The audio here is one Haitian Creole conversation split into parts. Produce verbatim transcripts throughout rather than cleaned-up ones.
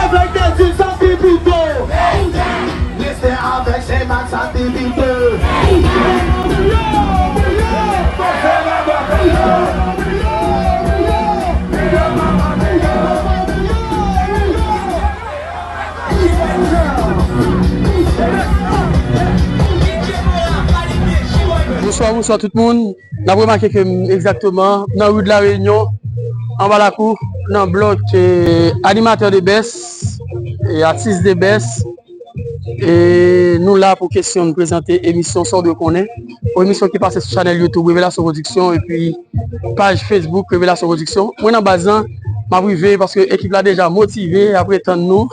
Avèk Dezi, sa pi pito. Lestè avèk Jean-Marc, sa pi pito. Bonswa, bonswa tout moun. N ap remake ke m egzakteman nan ri de la Reyinyon, anba lakou, nan blòk, eh, animatè The Best, eh, atis The Best. E nou la pou kesyon n prezante emisyon Sa w dwe konnen. Yon emisyon ki pase sou chanèl YouTube Revelasyon Production epi paj Facebook Revelasyon Production. Mwen nan baz lan, m ap rive paske ekip la deja motive, ap ret tann nou.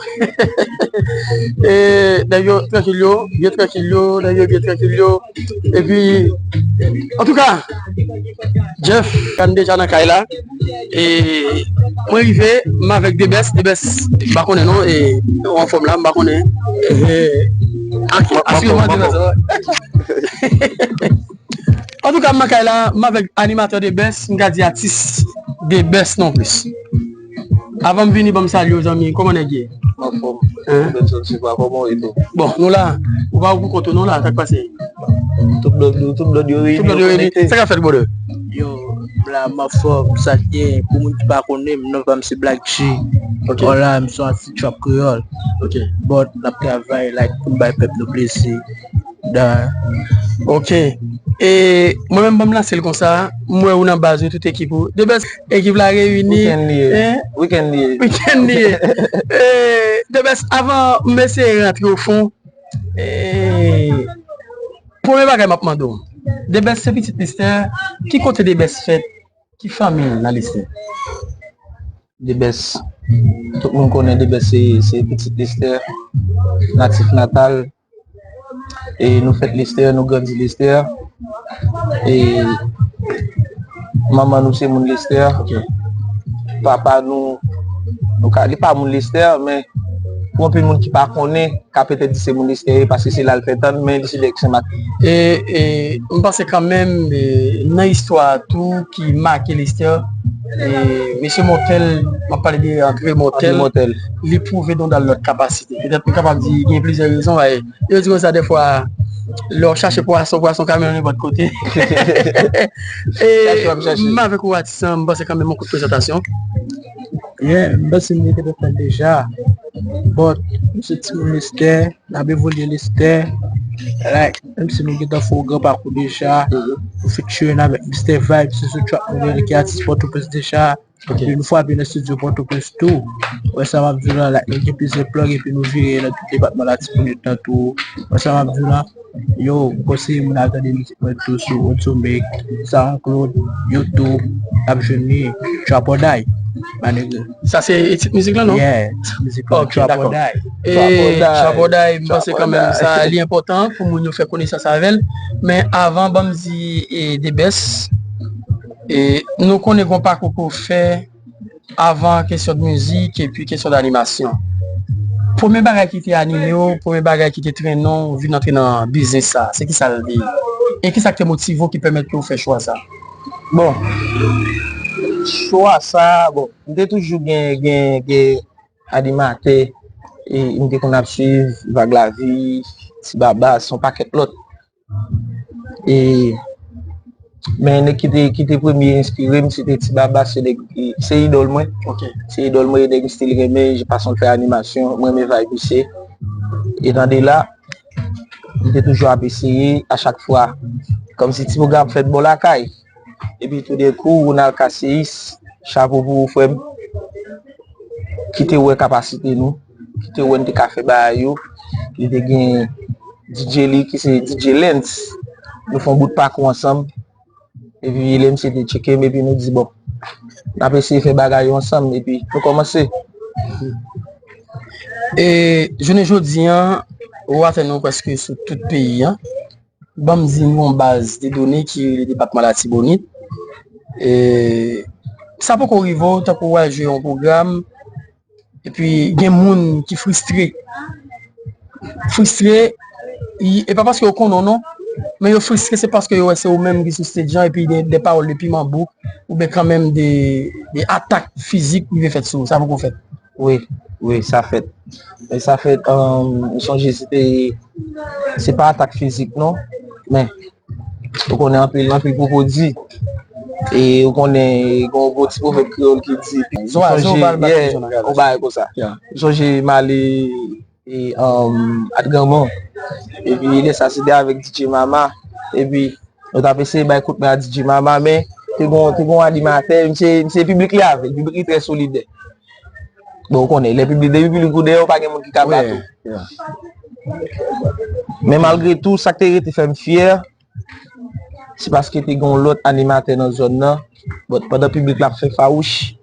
E nèg yo trankil yo, byen trankil yo, nèg yo byen trankil yo. Epi, antouka, Jeff, kan deja nan kay la. E mwen rive, m avèk The Best, The Best, m pa konnen non, e, ou anfòm la, m pa konnen. E, ok, asire m antre nan sa. Antouka, m nan kay la, m avèk animatè The Best, m ka di atis The Best non plis. Avan m vini, ban m salye w, zanmi, kòman nèg ye? Anfòm. Hein? Benson Silva, kòman w ye tou? Bon, nou la. Ou pa pou kont ou non la, sa k pase? Tout blòd, tout blòd yo reyini, tout blòd yo reyini. Sa k ap fèt, brother? Yo, m la, m anfòm, sa k gen, pou moun ki pa konnen m, non pa m se Black G. Ok. Hola, m se yon atis trap kreyòl. Ok. But, n ap travay, like, pou n bay pèp nou plezi. Da. Ok. E mwen menm, ban m lanse l konsa, m wè ou nan baz ou, tout ekip ou. The Best, ekip la reyini. Weekend li ye. Hein? Weekend li ye. Weekend li ye. E, The Best, avan m eseye rantre o fon, e, premye bagay m ap mande w, The Best se pitit Lestè, ki kote The Best fèt, ki fanmi l nan Lestè? The Best. Tout moun konnen The Best se, se pitit Lestè, natif natal. E nou fèt Lestè, nou grandi Lestè. E manman nou se moun Lestè. Ok. Papa nou, nou ka, li pa moun Lestè, men pou anpil moun ki pa konnen, ka petèt di se moun Lestè, paske se la l fèt, men li se nèg Senmak. E, e, m panse kanmenm, e, nan istwa a tou ki make Lestè, e, mesye Montel, m ap pale de André Montel, André Montel, li pwouve nou dan lòt kapasite. Petèt nou kapab di gen plizyè rezon, e, yo di konsa dèfwa, lè w chache pwason, pwason ka mennen w nenpòt kote. E, chache w ap chache. M avèk ou, atis lan, m panse kanmenm yon kout prezantasyon. Yeah, m panse m te fè l deja. But, m se timoun Lestè, n ap evolye Lestè. Like, menm si nou gentan fè yon gran pakou deja, nou featuring avèk Mister Vibes, se sou trap nou genyen, ki atis Pòtoprens deja. Ok. Epi nou frape nan estidyo Pòtoprens tou. Wè sa m ap di w la, like, nou gen plizyè plug epi nou vire nan tout depatman Latibonit lan tou. Wè sa m ap di w la, yo, m konseye moun al tande mizik mwen tou sou Odsonic, SoundCloud, YouTube, n ap jwenn li, Trap or Die, my nigga. Sa se tit mizik lan, non? Yeah, tit mizik lan, ok, Trap or Die. E Trap or Die, m panse kanmenm sa li enpòtan pou moun yo fè konesans avè l. Men avan, ban m di, e, The Best, e, nou konnen gon pakou ke w fè avan kesyon de mizik epi kesyon de animasyon. Premye bagay ki te anime w, premye bagay ki te trennen w vin antre nan biznis sa, se ki sa l te ye? E ki sa k te motive w ki pèmèt ke w fè chwa sa? Bon, chwa sa, bon, m te toujou gen, gen, gen animatè, e m te konn ap swiv Vag Lavi, Ti Babas, yon pakèt lòt. E, men nèg ki te, ki te premye enspire m, se te Ti Babas, se nèg, se idòl mwen. Ok. Se idòl mwen, e nèg m still renmen, jan fason l fè animasyon, mwen renmen vibe misye. E tande la, m te toujou ap eseye, a chak fwa, kòmsi ti pwogram fèt bò lakay. Epi toudenkou, Ronald Cassius, chapo pou ou, frè m, ki te wè kapasite nou, ki te wè n te ka fè bagay yo. Li te gen D J li, ki se D J Lens. Nou fè yon bout pakou ansanm. Epi lè misye te tcheke m, epi nou di, bon, n ap eseye fè bagay yo ansanm, epi nou kòmanse. E jounen jodi a, ou atteint nou prèske sou tout peyi a. Ban m di nou yon baz de done ki rele depatman Latibonit. E sa poko rive w, tankou w al jwe yon pwogram, epi gen moun ki fristre. Fristre, e pa paske yo konnen w non, men yo fristre se paske yo wè se ou menm ki sou stage lan, epi de, de pawòl de piman bouk, oubyen kanmenm de, de atak fizik rive fèt sou ou, sa poko fèt. Wi. Wi, sa fèt. Men sa fèt, um, m sonje se te, se pa atak fizik non, men ou konnen anpil, anpil pwopodi. E ou konnen gen yon bon ti pwovèb kreyòl ki di, m sonje, yeah, yon bagay konsa. M sonje m ale e, um, At Granmon. Epi lè sa se te avèk D J Mama. Epi nou t ap eseye bay kout men a D J Mama, men te gon, te gon animatè, misye, misye piblik li avè l, piblik li trè solidè. Bon, ou konnen, lè piblik, depi piblik ou dèyè w, pa gen moun ki ka bat ou. Men malgre tou, sa k te rete fè m fyè, se paske te gen yon lòt animatè nan zòn nan. Bon, pandan piblik la ap fè fawouch,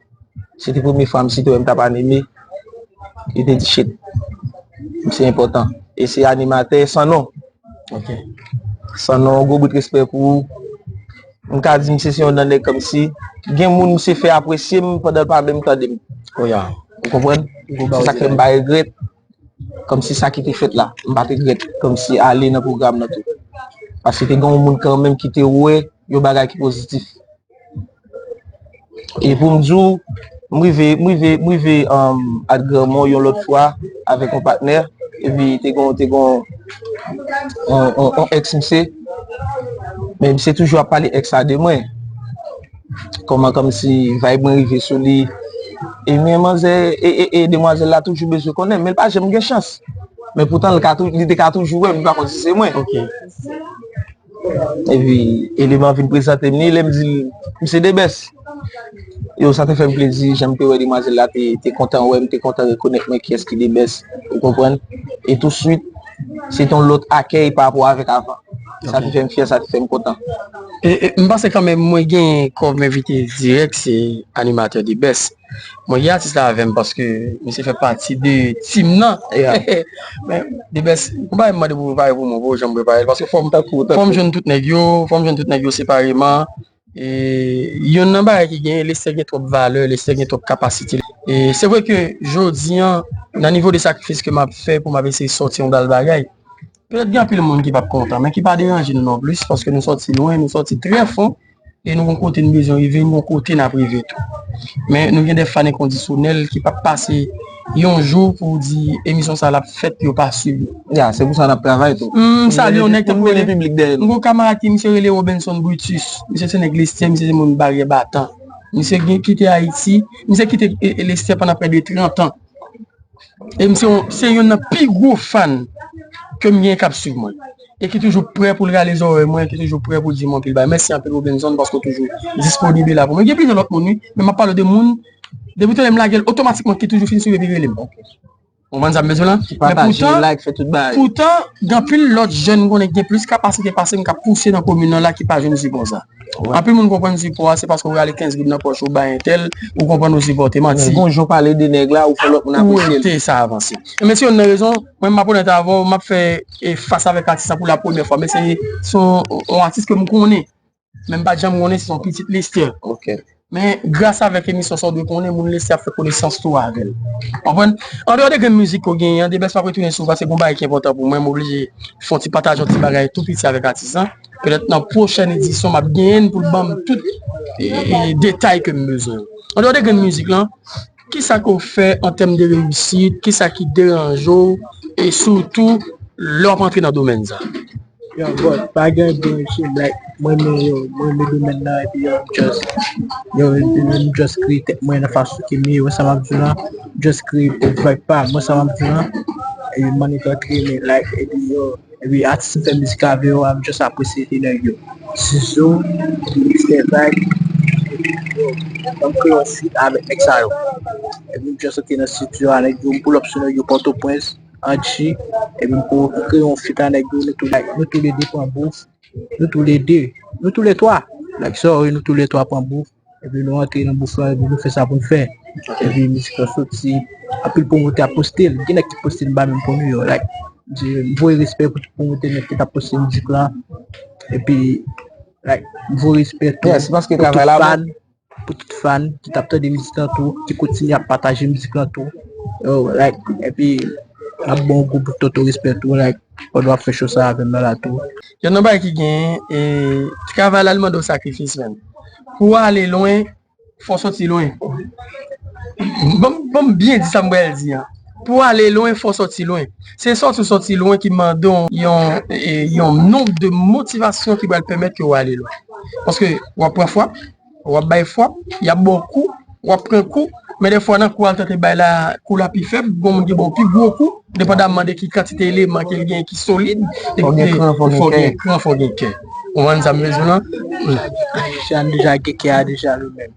se te premye fwa misye te wè m t ap anime. Li te di, "Shit, misye enpòtan." E se animatè San Non. San Non, yon gwo bout respè pou ou. M ka di misye se yon nan nèg kòmsi gen moun misye fè apresye m pandan l pa menm tande m. Ou konprann? Se sa k fè m pa regrèt. Kòmsi sa ki te fèt la, m pa t regrèt kòmsi ale nan pwogram nan tou. Paske te gen yon moun kanmenm ki te wè yon bagay ki pozitif. E pou m di w, m rive, m rive, m rive, um, At Granmon yon lòt fwa avèk yon patnè, epi te gon, te gon on, on, on ex misye, men misye toujou ap pale ex la de mwen. Kòman, kòmsi vibe mwen rive sou li. E men manzè, e, e, e demwazèl la toujou bezwen konnen, men l pa janm gen chans. Men poutan, li ka tou-, li te ka toujou wè m, li pa konn si se mwen. Epi, eleman vin prezante m li, lè m di l, "Misye Debès." Yo, sa te fè m plezi, jan m te wè demwazèl la te, te kontan wè m, te kontan rekonèt mwen kiyès ki Debès, ou konprann? E touswit, se te yon lòt akèy pa rapò avèk avan. Sa te fè m fyè, sa te fè m kontan. E, e, m panse kanmenm mwen gen kòm envite dirèk, se animatè Debès. Mwen gen atis la avè m paske misye fè pati de team nan. Men, Debès, gon bagay m mande pou prepare pou mwen, pou jan m prepare l, paske fò m, fò m jwenn tout nèg yo, fò m jwenn tout nèg yo separeman. E youn nan bagay ki genyen, Lestè gen twòp valè, Lestè gen twòp kapasite. E se vre ke jodi a, nan nivo de sakrifis ke m ap fè pou m ap eseye sòti yon dal bagay, petèt gen anpil moun ki p ap kontan, men ki pa deranje nou non plis, paske nou sòti lwen, nou sòti trè fon, e nou gon kote nou bezwen rive, nou gon kote n ap rive tou. Men nou gen de fan enkondisyonèl ki p ap pase yon jou pou di emisyon sa l ap fèt, yo pa swiv nou. Ya, se pou sa n ap travay tou. M salye yon nèg tankou, m gon kamarad ki misye rele Robenson Brutus. Misye se nèg Lestè, misye se moun Baryè Batan. Misye gen kite Ayiti, misye kite, e, e, Lestè pandan prè de trant an. E misye yon, se youn nan pi gwo fan ke m gen k ap swiv mwen. E ki toujou prè pou l rale zòrèy mwen, ki toujou prè pou l di mwen anpil bagay. Mèsi anpil, Robenson, paske w toujou disponib e la pou mwen. Gen plizyè lòt moun, wi, men m ap pale de moun, depi w tande m lage l, otomatikman ki toujou fin swiv epi rele m. Ou konprann sa m bezwen la? Men pataje, poutan, like, fè tout bagay. Poutan, gen anpil lòt jèn m konnen ki gen plis kapasite pase m k ap pouse nan komin nan la ki pa jwenn sipò sa. Anpil moun konprann sipò a, se paske w rale kenz goud nan pòch ou bay entèl, ou konprann ou sipòte. Manti. Gon jan w pale de nèg la, ou fè lòt moun apresye l. Ou ete sa avanse. E mesye, yon nan rezon, mwen m ap onèt avè w, m ap fè, e, fas avèk atis la pou la premyè fwa. Men se, se yon, yon atis ke m konnen. Men m pa t janm konnen se yon pitit Lestè. Men gras avèk emisyon sa, w dwe konnen moun Lestè ap fè konesans tou avè l. Konprann? Andeyò de grenn mizik ke w genyen an, Debès, m ap retounen sou ou, paske gon bagay ki enpòtan pou mwen, m oblije fè yon ti pataje yon ti bagay tou piti avèk atis lan. Petèt nan pwochèn edisyon, m ap genyen l pou l ban m tout, e, e, detay ke m bezwen. Andeyò de grenn mizik lan, kisa ke w fè an tèm de reyisit? Kisa ki deranje w? E sitou, lè w ap antre nan domèn sa? Yo, but, pa gen anyen ki deranje m, like, mwen renmen, yo, mwen renmen domèn nan, epi, yo, m just, yo, epi m just kreye tèt mwen nan fason ke m ye, wè sa m ap di w la, just kreye vibe pa m, wè sa m ap di w la, epi m annik antre, men, like, epi, yo, epi atis m fè mizik avè yo, I'm just apresye nèg yo. Sizo, Mister Vibe, yo, m kreye yon feat avèk nèg sa yo. Epi m just antre nan estidyo a, nèg yo, m pull up sou nèg yo Pòtoprens, Anchi, epi m pou kreye yon feat ak nèg yo, nou tou, like, nou tou le de pran bouf, nou tou le de, nou tou le twa, like, sorry, nou tou le twa pran bouf, epi nou antre nan bouf la, epi nou fè sa pou n fè. Epi mizik la soti, anpil pwomotè ap poste l, gen nèg ki poste l, m pa menm konnen yo, like, m voye respè pou tout pwomotè nèg ki t ap poste mizik la, epi, like, m voye respè tou pou tout fan, pou tout fan ki t ap tande mizik lan tou, ki kontinye ap pataje mizik lan tou. Yo, like, epi, n ap ba w gwo bout toto respè tou, like, pandan w ap fè show sa avè m nan la tou. Youn nan bagay ki genyen, e, travay la, li mande w sakrifis, menm. Pou w ale lwen, fò w soti lwen. Ban m, ban m byen di sa m pral di an. Pou w ale lwen, fò w sòti lwen. Se sòti w sòti lwen ki mande w yon, e, yon nonb de motivasyon ki pral pèmèt ke w ale lwen. Paske w ap pran fwap, w ap bay fwap, y ap ba w kou, w ap pran kou, men defwa nan kou a l tante bay la, kou la pi fèb, gon moun ki ba w pi gwo kou, depandamman de ki kantite eleman ke l gen ki solid, fò w gen kran, fò w gen kè. Ou konprann sa m vle di w lan? Misye a deja gen kè a deja li menm.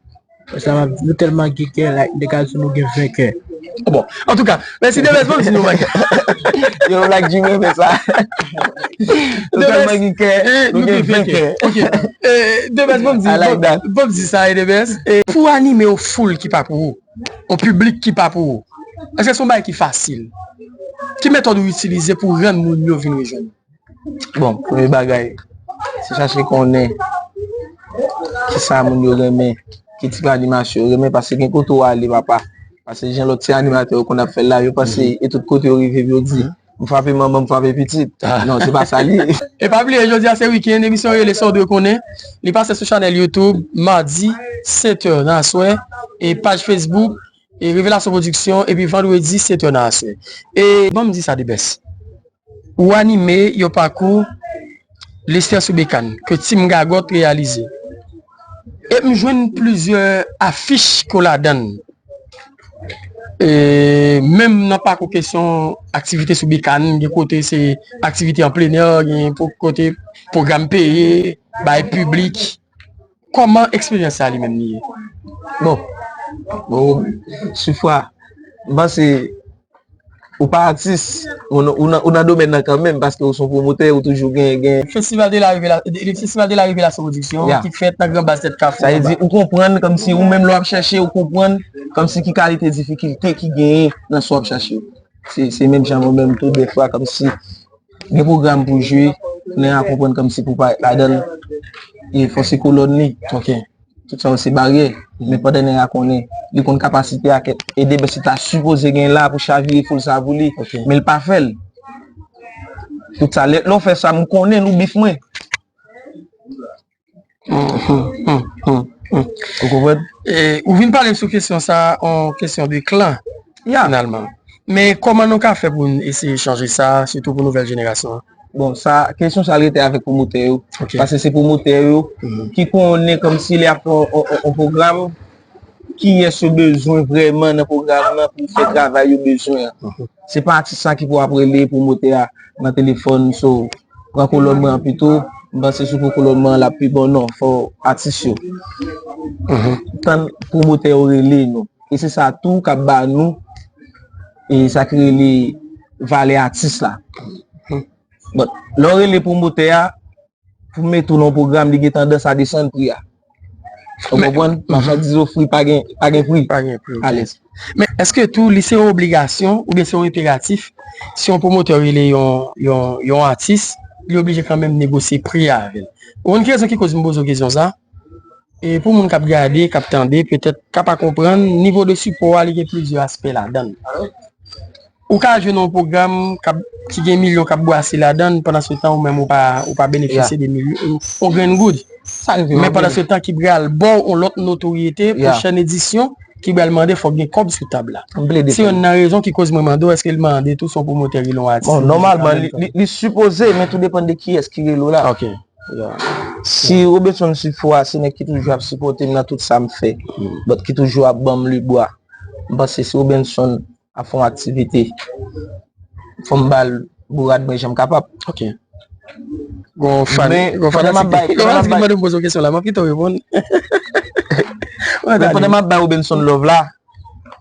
Sa m ap di, nou tèlman gen kè, like, nèg a di nou gen ven kè. Bon, antouka, mèsi Debès, ban m di nou bagay. Yo, Black Jim renmen sa. Nou tèlman gen kè, eh, nou gen ven kè. Ok. Eh, Debès, ban m di, ban m di sa, eh, Debès. Eh, pou w anime yon foul ki pa pou ou, yon piblik ki pa pou ou, èske se yon bagay ki fasil? Ki metòd ou itilize pou rann moun yo vin rejwenn ou? Bon, premye bagay, se chache konnen kisa moun yo renmen, ki tip animasyon yo renmen, paske gen kote w ale, papa. Paske jan lòt ti animatè yo konn ap fè l la, yo panse e tout kote yo rive, yo di, "M frape manman, m frape pitit." Non, se pa sa l ye. E pa bliye, jodi a se wikenn, emisyon rele Sa w dwe konnen. Li pase sou chanèl YouTube, madi, sèt è nan aswè, e paj Facebook, e Revelasyon Production, epi vandredi, sèt è nan aswè. E ban m di sa, Debès. Ou anime yon pakou Lestè sou Bekàn ke Team Gagòt reyalize. E m jwenn plizyè afich ke w ladan l. E menm nan pakou kesyon aktivite sou bekàn, gen kote se aktivite an plenè, gen po-, kote pwogram peye, bay piblik. Kòman eksperyans sa li menm li ye? Bon, bon, Sifwa, m panse ou pa atis, ou nan, ou nan, ou nan domèn nan kanmenm, paske ou se yon pwomotè, ou toujou gen, gen. Festival de la Revela-, le Festival de la Révélation Production, ki fèt nan Gran Baz Tèt Kafou. Sa vle di, ou konprann, kòmsi ou menm lè w ap chèche, ou konprann, kòmsi ki kalite difikilte ki genyen nan sa w ap chache. Se, se menm jan mwen menm tou, defwa, kòmsi gen pwogram pou jwe, nèg a konprann kòmsi pou parèt ladan l, e fò se kolòn li. Ok. Tout sa yo se baryè. Men pandan nèg a konnen, li konn kapasite a ke Debès ta sipoze gen la pou chavire foul sa pou li. Ok. Men l pa fè l. Tout sa, lè, lè w fè sa, m konnen nou bif mwen. Ou konprann? E, ou vin pale m sou kesyon sa, yon kesyon de klan, finalman. Men kòman nou ka fè pou n eseye chanje sa, sitou pou nouvèl jenerasyon an? Bon, sa, kesyon sa rete avèk pwomotè yo. Ok. Paske se pwomotè yo ki konnen kòmsi lè y ap fè yon, yon, yon, yon pwogram, kiyès yo bezwen vrèman nan pwogram nan pou fè travay yo bezwen an. Se pa atis la ki pou ap rele pwomotè a nan telefòn, so, pran kolòn mwen an pito, m panse si w pran kolòn mwen an l ap pi bon, non, fò atis yo tann pwomotè yo rele nou. E se sa tou k ap ba nou, e sa ki rele valè atis la. Bon, lè w rele pwomotè a, pou mete w nan yon pwogram, li gen tandans a desann pri a. Ou konprann? Machandiz ofri pa gen, pa gen pri. Pa gen pri, ok. Alèz. Men èske tou li se yon obligasyon oubyen se yon enperatif, si yon pwomotè rele yon, yon, yon atis, li oblije kanmenm negosye pri a avè l? Ou konn ki rezon ki koz m poze w kesyon sa? E pou moun k ap gade, k ap tande, petèt ka pa konprann, nivo de sipò a, li gen plizyè aspè ladan l. Ou ka jwenn yon pwogram k ap, ki gen milyon k ap bwase ladan l, pandan se tan ou menm ou pa, ou pa benefisye de milyon, yon grenn goud. Men pandan se tan ki pral ba w yon lòt notoryete, pwochèn edisyon, ki pral mande fòk gen kòb sou tab la. Se youn nan rezon ki koz mwen mande w, èske l mande tou si yon pwomotè rele yon atis? Bon, nòmalman, li, li, li sipoze, men tou depann de kiyès ki rele w la. Ok. Si Robertson Sifwa, se nèg ki toujou ap sipòte m nan tout sa m fè, but ki toujou ap ban m lebwa, m panse si Robertson ap fè yon aktivite, fò m ba l bourad mwen jan m kapab. Ok. Gon fan, gon fanatik, gon fanatik ki mande m poze w kesyon la, m ap kite w reponn. Men pandan m ap bay Robenson love la,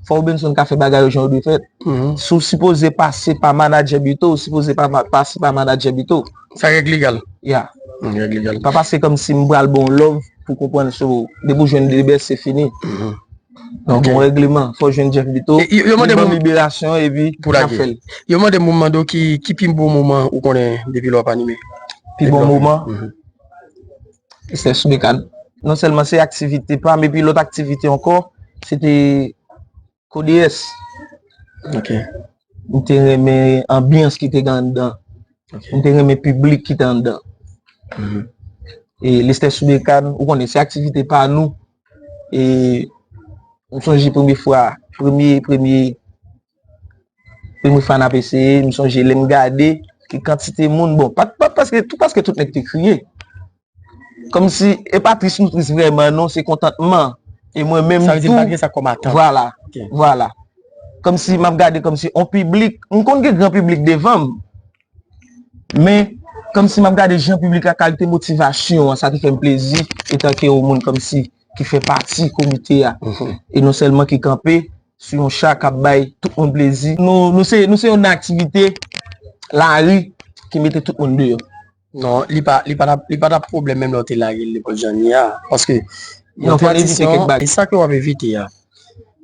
fò Robenson ka fè bagay yo jan yo dwe fèt. Si w sipoze pase pa manadjè Bito, ou sipoze pa ma-, pase pa manadjè Bito. Sa règ legal. Ya. Règ legal. Pa pase kòmsi m pral ba w love pou konprann, so, depi w jwenn Debès, se fini. Donk, gon règleman, fò w jwenn Jeff Bito, li ban m liberasyon, epi n ap fè l. Yo mande m pou m mande w ki, ki pi bon moman ou konnen depi lè w ap anime. Pi bon moman? Se sou Bekàn. Non sèlman se aktivite pa m, epi lòt aktivite ankò, se te Kodes. Ok. M te renmen anbyans ki te gen anndan. Ok. M te renmen piblik ki te anndan. E Lestè sou Bekàn, ou konnen, se aktivite pa nou. E m sonje premye fwa premye, premye, premye fwa n ap eseye, m sonje lè m gade ki kantite moun, bon, pa, pa, paske, tou, paske tout nèg te kriye. Kòmsi, e pa tris nou tris vrèman, non, se kontantman. E mwen menm tou. Sa vle di m pa gen sa kòm atant. Vwala, vwala. Kòmsi m ap gade kòmsi on piblik, m konn gen gran piblik devan m, men kòmsi m ap gade jan piblik la, kalite motivasyon an, sa te fè m plezi, etanke yon moun kòmsi ki fè pati komite a. E non sèlman ki kanpe sou yon cha k ap bay tout moun plezi. Nou, nou se, nou se yon aktivite lari ki mete tout moun deyò. Non, li pa, li pa t ap, li pa t ap pwoblèm menm lè w te lage l nenpòt jan li ye a. Paske yon tradisyon, e sa ke w ap evite a.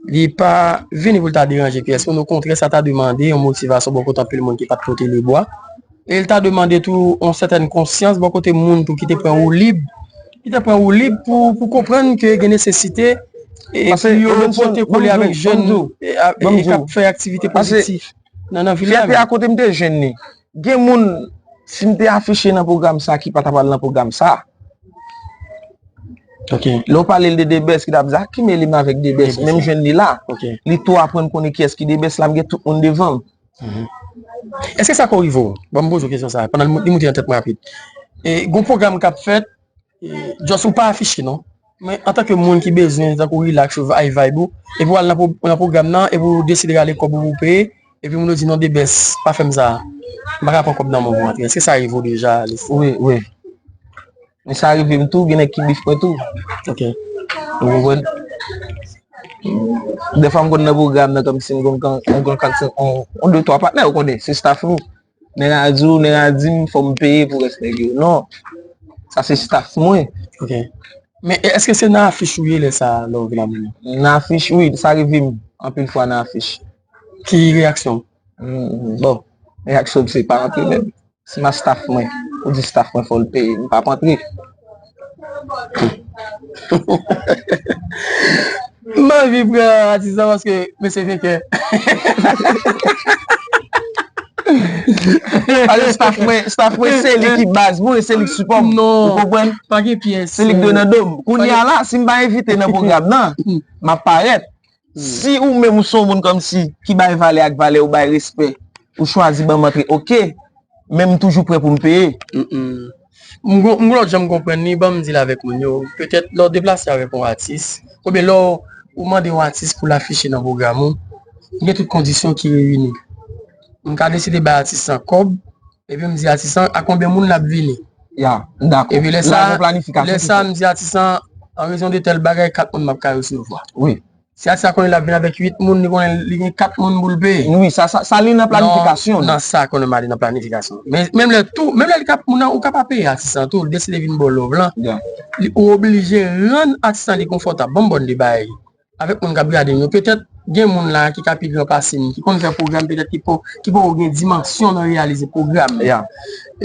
Li pa vini pou l ta deranje pyès moun, okontrè, sa ta demande yon motivasyon bò kote anpil moun ki pa t pote lebwa. E l ta demande tou yon sètèn konsyans bò kote moun tou ki te pran woulib, ki te pran woulib pou, pou konprann ke gen nesesite e pou yo pote kole avèk jèn e k ap fè aktivite pozitif nan, nan vil la. Fyète a kote m te jwenn li. Gen moun, si m te afiche nan pwogram sa, ki pa t ap al nan pwogram sa. Lè w pale l de Debès, ki t ap di, "A, ki mele m avèk Debès?" Men m jwenn li la. Li tou aprann konnen kiyès ki Debès la, m gen tout moun devan m. Èske sa ko rive w? Bon, m poze w kesyon sa a, pandan li moute nan tèt mwen rapid. E, gon pwogram k ap fèt, e, just ou pa afiche non. Men antanke moun ki bezwen tankou relax ou vibe ou, epi w al nan, pwo- nan pwogram nan, epi w deside rale kòb ou pou peye, epi moun yo di non Debès, pa fè m sa. M pa ka pran kòb nan men w pou antre. Èske sa rive w deja, Alexis? Wi, wi. Men sa rive m tou, gen nèg ki bif mwen tou. Ok. Ou konprann? Dèfwa m konn nan pwogram nan kòmsi m konn kan- m konn kante on, on de twa patnè, ou konnen, se staff nou. Nèg a di w, nèg a di m fò m peye pou rès nèg yo. Non. Sa se staff mwen. Ok. Men èske se nan afich ou ye lè sa a, lè w vin ap jwe? Nan afich, wi, sa rive m anpil fwa nan afich. Ki reyaksyon w? Hmm, bon, reyaksyon m se pa antre menm. Si m a staff mwen, ou di staff mwen fò l peye, m p ap antre. M anvi pran atis la paske mesye fekè. Paske staff mwen, staff mwen se li ki baz mwen, se li ki sipò m. Ou konprann? Pa gen pyès. Se li ki dwe nan do m. Kounye a la, si m pa envite nan pwogram nan, m ap parèt. Si ou menm ou se yon moun kòmsi ki bay valè ak valè, ou bay respè, ou chwazi ban m antre, oke. Men m toujou prè pou m peye. M gon, m gon lòt jan m konprann li, ban m di l avèk moun yo. Petèt lè w deplase avèk yon atis, oubyen lè w, ou mande yon atis pou l afiche nan pwogram ou, gen tout kondisyon ki reyini. M ka deside bay atis lan kòb, epi m di atis lan a konbyen moun l ap vini. Ya, m dakò. Epi lè sa, lè sa, m di atis lan, an rezon de tèl bagay, kat moun m ap ka resevwa. Wi. Si atis la konnen l ap vin avèk uit moun, li konnen li gen kat moun pou l peye. Wi, sa, sa, sa li nan planifikasyon. Non, sa konnen m ale nan planifikasyon. Men, menm lè tou, menm lè li ka, moun nan, ou ka pa peye atis lan tou, li deside vin ba w love lan. Li, ou oblije rann atis lan li konfòtab. Ban m ba w de bagay. Avèk moun k ap gade m yo, petèt gen moun la ki ka pi gran pase m, ki konn fè pwogram, petèt ki po, ki poko gen dimansyon nan reyalize pwogram.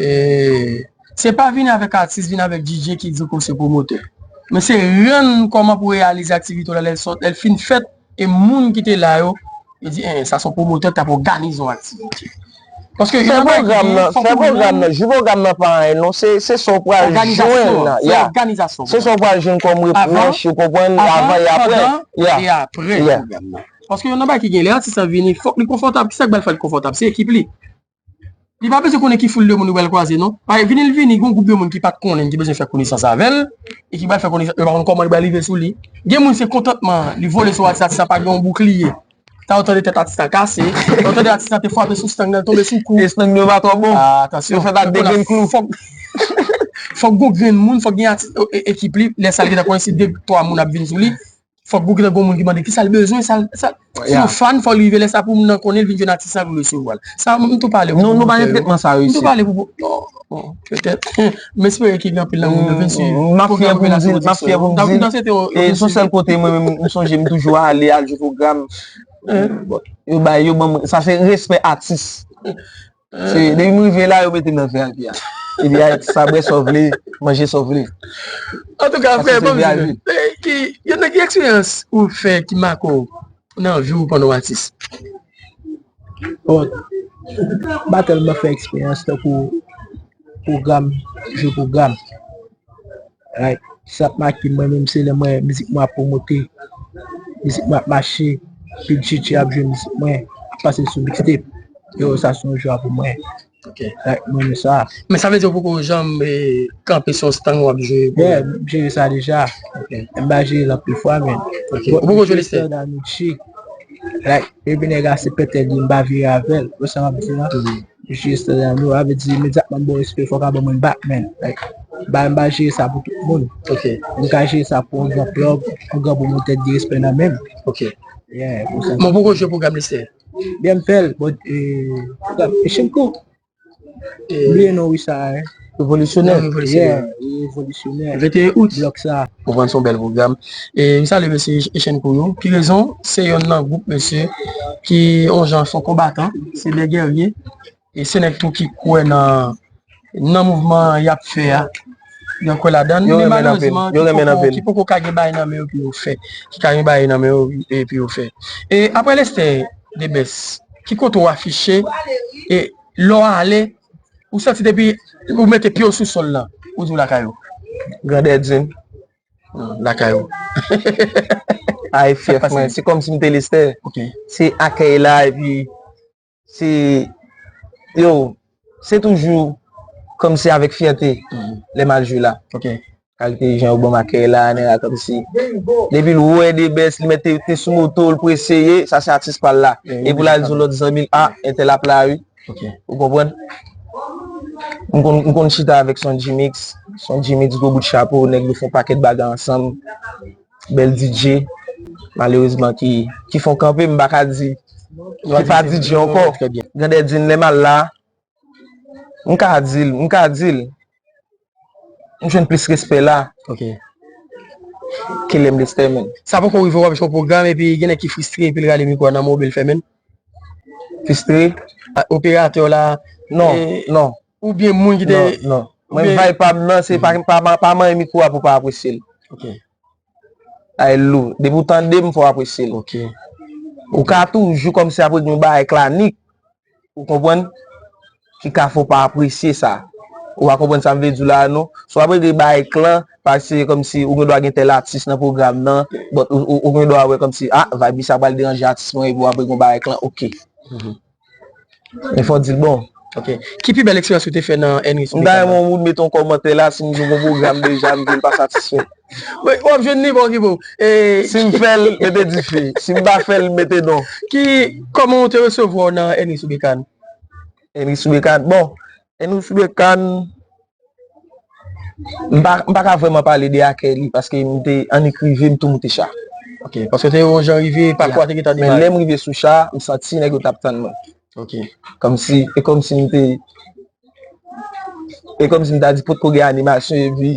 E, Se pa vin avèk atis, vin avèk D J ki di w ke w se pwomotè. Men se rann kòman pou reyalize aktivite w la lè l sot, lè l fin fèt, e moun ki te la yo, yo di, en, sa se yon pwomotè k t ap òganize yon aktivite. Paske fè pwogram nan, fè pwogram nan, jou pwogram nan pa anyen non, se, se sa w pral jwenn nan. Ya. Se sa w pral jwenn kòm repwòch, ou konprann, avan e apre. Ya. E apre pwogram nan. Paske yon nan bagay ki gen lè atis lan vini, fòk li konfòtab. Kisa k ba l fè l konfòtab? Se ekip li. Li pa bezwen konnen ki foul de moun li pral kwaze, non. Paske vini l vini, gen yon gwoup de moun ki pa t konnen, ki bezwen fè konesans avè l, e ki pral fè konesans, yo pa konn kòman li pral rive sou li. Gen moun se kontantman, li vole sou atis, atis la pa gen yon boukliye. Ta w tande tèt atis la kase, ta w tande atis la te frape sou stang nan, l tonbe sou kou. E stang yo pa twò bon. Atansyon. Yo fèt ak de grenn klou. Fòk, fòk gon grenn moun, fòk gen atis, e- ekip li, lè sa l gentan konnen se de, twa moun ap vin sou li. Fòk gon, gon moun ki mande kisa l bezwen, sa l, sa l. Si yon fan, fò l rive lè sa pou moun nan konnen l vin jwenn atis la pou l resevwa l. Sa, m tou pale pou pwomotè yo. Nou, nou pa gen tretman sa yo isi. M tou pale pou, non, bon, petèt. M espere ke gen anpil nan moun yo vin swiv pwogram Relasyon Pwodiksyon yo. M ap fyè pou m di l, m ap fyè pou m di l. E se yon sèl kote mwen menm, m sonje m toujou ale, al jwe pwogram. Bon, yo bay, yo ban m, sa se respè atis. Se, depi m rive la, yo mete m nan V I P a. Epi a, sa bwè sa w vle, manje sa w vle. Antouka, frè, ban m di nou, e, ki, youn nan ki eksperyans ou fè ki make w nan vi w pandan w atis? Bon, m pa tèlman fè eksperyans tankou pwogram, jwe pwogram. Like, sa k make m mwen menm, se lè m wè mizik mwen ap pwomote, mizik mwen ap mache, Big Chichi ap jwe mizik mwen, ap pase sou mixtape. Yo, sa se yon jwa pou mwen. Ok. Like, mwen renmen sa. Men sa vle di ou poko janm eh, kanpe sou yon stand w ap jwe. Yeah, m jere sa deja. M pa jere l anpil fwa, men. Ok. Ou poko jwe Lestè? Standard music. Like, epi nèg la se pètè li, m pa vire avè l. Ou sa m ap di la? M jere standard nou, sa vle di imedyatman m ba w respè, fò w ka ban mwen back, man. Like, m pa, m pa jere sa pou tout moun. Ok. M ka jere sa pou yon gran plug, yon gran pwomotè ki gen respè nan men m. Ok. Yeah, pou sa. Men ou poko jwe pwogram Lestè? Byen m fè l, but, eh, pwogram Echenko. Bliye non wi sa, hein. Revolisyonè. Yeah, revolisyonè. Venteyen out. Blòk sa. Konprann se yon bèl pwogram. E m salye mesye Echenko yo. Ki rezon? Se yonn nan gwoup mesye ki yon jan se yon konbatan, se de gèrye. E se nèg tou ki kwè nan nan mouvman y ap fè a. Yo kwè ladan l, men malerezman ki poko ka gen bagay nan men yo pou yo fè. Ki ka gen bagay nan men yo e pou yo fè. E apre Lestè Debès, ki kote w afiche e lè w ale, ou santi depi ou mete pye w sou sòl la, ou di w lakay ou. Grandèdin. Lakay ou. Ay, fyèf mwen. Se kòmsi m te Lestè. Ok. Se akèy la, epi se, yo, se toujou kòmsi avèk fyète lè m al jwe la. Ok. Kalite jan yo ban m akèy la, nèg la kòmsi. Depi l wè Debès, li mèt te, te sou moto, l prese ye, sa se atis pa l la. Epi l al di yon lòt zanmi l, a, entèl ap la wi. Ok. Ou konprann? M konn, m konn chita avèk Sondji Mix. Sondji Mix, gwo bout chapo, nèg yo fè yon pakèt bagay ansanm. Bèl D J. Malerezman, ki, ki fè yon kanpe, m pa ka di. Ki pa D J ankò. Grandèdin, lè m al la, m ka di l, m ka di l. M jwenn plis respè la Ok. ke lè m Lestè, menm. Sa poko rive w ap jwe yon pwogram epi gen nèg ki fristre epi l rale mikwo a nan men w oubyen l fèmen l? Fristre? Operatè w la? Non, non. Oubyen moun ki te. Non, non. Mwen, vibe pa m nan, se pa, pa, pa, pa manyen mikwo a pou pa apresye l. Ok. Ay lou. Depi w tande m, fò w apresye l. Ok. Ou ka toujou kòmsi ap regle yon bagay k la nik. Ou konprann? Ki ka fè w pa apresye sa. Ou pa konprann sa m vle di w la a non. Si w ap regle bagay k lan, paske kòmsi ou gen dwa gen tèl atis nan pwogram nan, but ou, ou, ou gen dwa wè kòmsi, a, vibe li sa pral deranje atis mwen, epi w ap regle yon bagay k lan, ok. Men fò w di l bon. Ok. Ki pi bèl eksperyans ou te fè nan Henry sou M ta renmen w mete yon kòmantè la, si m gen yon pwogram deja, m di l pa satisfè. W ap jwenn li, bon, ki bon. Si m fè l, mete dife. Si m pa fè l, mete non. Ki, kòman w te resevwa w nan Henry sou Bekàn? Henry sou Bekàn. Bon, Henry sou Bekàn, m pa, m pa ka vrèman pale de akèy li, paske m te annik rive, m tou moute cha. Ok, paske te yon jan rive, pakou a te gentan demare. Men lè m rive sou cha, m santi nèg yo t ap tann mwen. Ok. Kòmsi, e kòmsi m te, e kòmsi m ta di potko gen animasyon, epi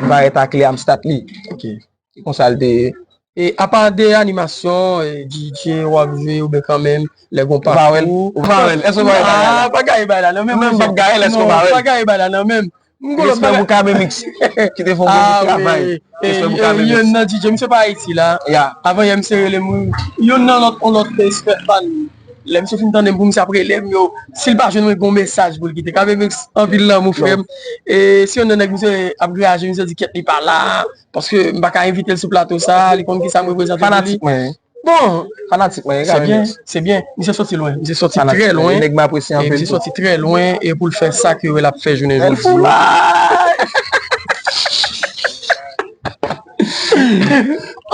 m parèt ak Liam Statly. Ok. Se konsa l te ye. E apa de animasyon, e, D J w ap jwe oubyen kanmenm, lè gon pakou. Ou pa wè l? Ou pa wè l? Èske w pa wè l? Ah, pa gaye bay la nan menm. Menm m p ap gaye l, èske w pa wè l? Pa gaye bay la nan menm. M gon lòt Respè pou K B Mix ki te fè yon gwo travay. Respè pou K B Mix. Yonn nan D J, misye pa Ayiti la. Avan yè misye rele m, yon nan lòt, yon lòt respè pa l. Lè misye fin tande m pou misye ap rele m yo, si l pa jwenn mwen, gon mesaj pou l kite. K B Mix, anpil lanmou, frè m. E si yon nan nèg misye ap graje, misye di kyèt li pa la, paske m pa ka envite l sou plato sa, li konn kisa m reprezante pou li. Fanatik mwen. Bon, fanatik mwen. Se byen, se byen. Misye soti lwen, misye soti trè lwen. Nèg m apresye anpil. Misye soti trè lwen e pou l fè sa ke l ap fè jounen jodi.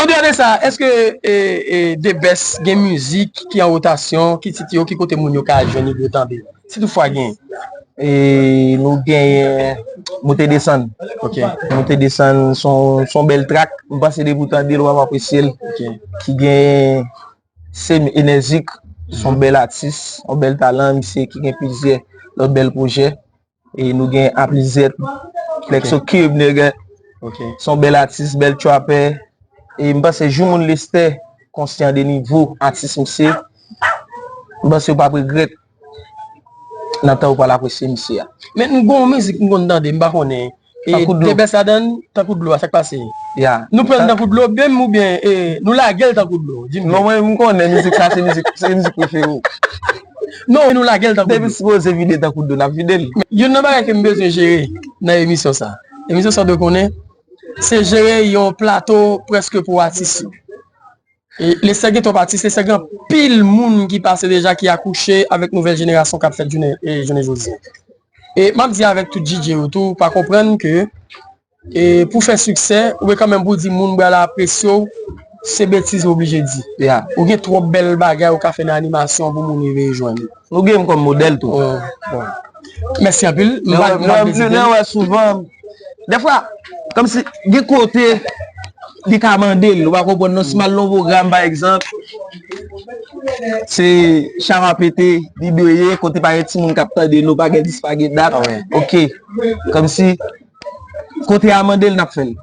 Andeyò de sa, èske e, e, Debès gen mizik ki an wotasyon, ki tit yo, ki kote moun yo ka al jwenn li pou yo tande? Si toutfwa gen. E nou genyen Moute Desann. Ok. Moute Desann, se yon, se yon bèl track. M panse depi w tande l, w ap apresye l. Ok. Ki gen Semi Enèzik, se yon bèl atis, yon bèl talan, misye ki gen plizyè lòt bèl pwojè. E nou gen Aplizèt, Flexo Cube, nèg. Ok. Se yon bèl atis, bèl trapper. E m panse jou moun Lestè konsyan de nivo atis misye, m panse w p ap regrèt nan tan ou pral apresye misye a. Men m gon mizik m konn tande, m pa konnen. E Debès ladan l, Tankou Dlo a, sa k pase? Ya. Nou pran l Tankou Dlo, menm oubyen e, nou lage l Tankou Dlo? Di m. Non, mwen, m konnen mizik sa, se mizik, se mizik prefere w. Non, nou lage l Tankou Dlo. Depi sipoze vide Tankou Dlo, n ap vide l. Youn nan bagay ke m bezwen jere nan emisyon sa, emisyon sa w dwe konnen, se jere yon plato prèske pou atis yo. E Lestè gen twòp atis, Lestè gen anpil moun ki pase deja, ki akouche avèk nouvèl jenerasyon k ap fèt jounen, e, jounen jodi a. E m ap di avèk tout D J yo tou, pa konprann ke, e, pou fè siksè, ou dwe kanmenm pou di moun pral apresye w, se betiz ou oblije di. Ou gen twòp bèl bagay ou ka fè nan animasyon pou moun rive jwenn ou. Nou gen m kòm modèl tou. Mèsi anpil. M pa, m pa vle di nou wè souvan, dèfwa, kòmsi gen kote li ka mande l, ou pa konprann non, si m al nan yon pwogram, pa egzanp, se Chama Pete, li dwe ye, kote pa gen timoun k ap tande nou, pa gen dis, pa gen dat. Ok. Kòmsi, kote a mande l, n ap fè l.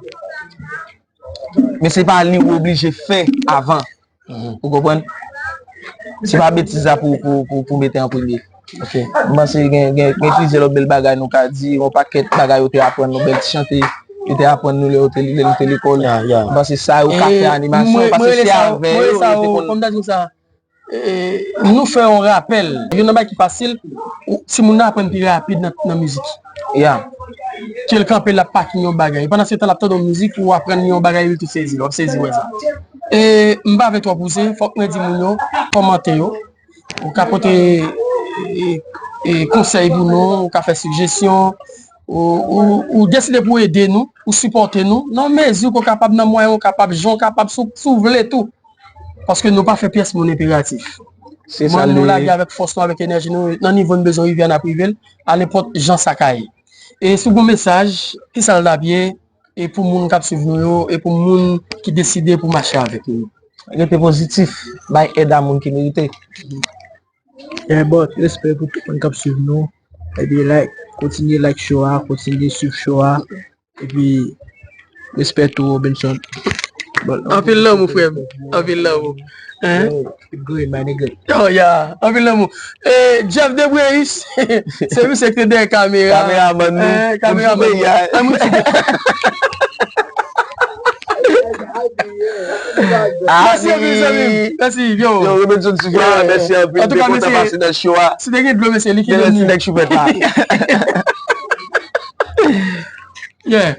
Men se pa li ou oblije fè avan. Ou konprann? Se pa betiz la pou, pou, pou, pou mete an premye. Ok. M panse gen, gen, gen plizyè lòt bèl bagay nou ka di, yon pakèt bagay yo te aprann nou, bèl ti chante yo te aprann nou lè yo te, lè nou te lekòl. M panse sa yo ka fè animasyon, paske se avè yo yo te konn. Kòm ta di w sa, e, nou fè yon rapèl. Youn nan bagay ki fasil, ou, timoun nan aprann pi rapid nan, nan mizik. Ke l kanpe, l ap pakin yon bagay. Pandan se tan, l ap tande yon mizik, ou aprann li yon bagay, li tou sezi, l ap sezi wè sa. E m pa vle twò pouse, fòk mwen di moun yo, kòmante yo. Ou ka pote, e, e, konsèy pou nou, ou ka fè sijesyon, ou, ou, ou deside pou ede nou, ou sipòte nou, nan mezi ke w kapab, nan mwayen w kapab, jan w kapab, si w, si w vle tou. Paske nou pa fè pyès moun enperatif. Mwen, nou lage avèk fòs nou, avèk enèji nou, nan nivo n bezwen rive a, n ap rive l, a nenpòt jan sa ka ye. E si w gen yon mesaj, kisa l t ap ye, e pou moun k ap swiv nou yo, e pou moun ki deside pou mache avèk nou? Rete pozitif, bay èd a moun ki merite. Yeah, but respè pou tout moun k ap swiv nou. Epi like, kontinye like show a, kontinye swiv show a. Epi respè tou, Robinson. Anpil lanmou, frè m. Anpil lanmou. Hein? Yo, keep going, my nigga. Oh, yeah. Anpil lanmou. E, Jeff Debreus, se misye ki te dèyè kamera. Kameraman nou. Kameraman nou. Mèsi anpil, zanmi m. Mèsi, yo. Yo, Robinson Sifra, mèsi anpil. Antouka, mèsi. Kontan pase nan show a. Si te gen dlo, mesye, li ki dlo. Mèsi, nèg choupèt la. Yeah.